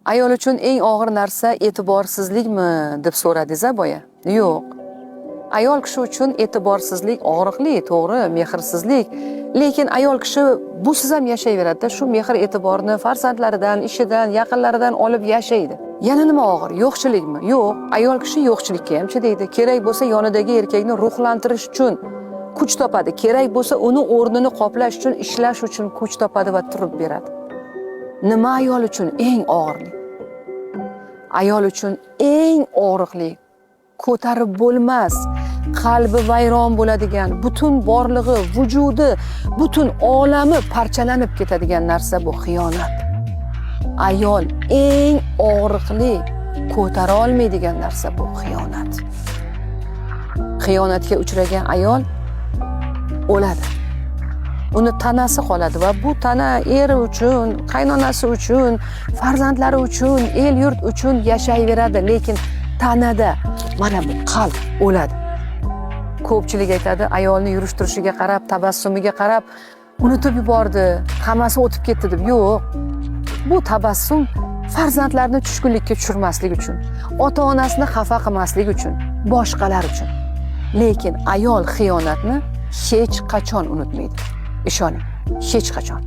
Ayol uchun eng og'ir narsa e'tiborsizlikmi deb so'radingiz a boya? Yo'q. Ayol kishi uchun e'tiborsizlik og'riqli, to'g'ri, mehrsizlik. Lekin ayol kishi busiz ham yashayveradida, shu mehr e'tiborni farzandlaridan, ishidan, yaqinlaridan olib yashaydi. Yana nima og'ir? Yo'qchilikmi? Yo'q. Ayol kishi yo'qchilikka ham chidaydi. Kerak bo'lsa, yonidagi erkakni ruhlantirish uchun kuch topadi. Kerak bo'lsa, uni o'rnini qoplash uchun, ishlash uchun kuch topadi va turib beradi. Nima ayol uchun eng og'irli? Ayol uchun eng og'riqli, ko'tarib bo'lmas, qalbi vayron bo'ladigan, butun borlig'i, vujudi, butun olami parchalanib ketadigan narsa bu xiyonat. Ayol eng og'riqli, ko'tara olmaydigan narsa bu xiyonat. Xiyonatga uchragan ayol o'ladi. Uni tanasi qoladi va bu tana eri uchun, qaynonasi uchun, farzandlari uchun, el yurt uchun yashayveradi, lekin tanada mana bu qalb o'ladi. Ko'pchilik aytadi, ayolni yurish turishiga qarab, tabassumiga qarab unutib yubordi, hammasi o'tib ketdi deb. Yo'q. Bu tabassum farzandlarni tushkunlikka tushirmaslik uchun, ota onasini xafa qilmaslik uchun, boshqalar uchun. Lekin ayol xiyonatni hech qachon unutmaydi. Ishoning, hech qachon.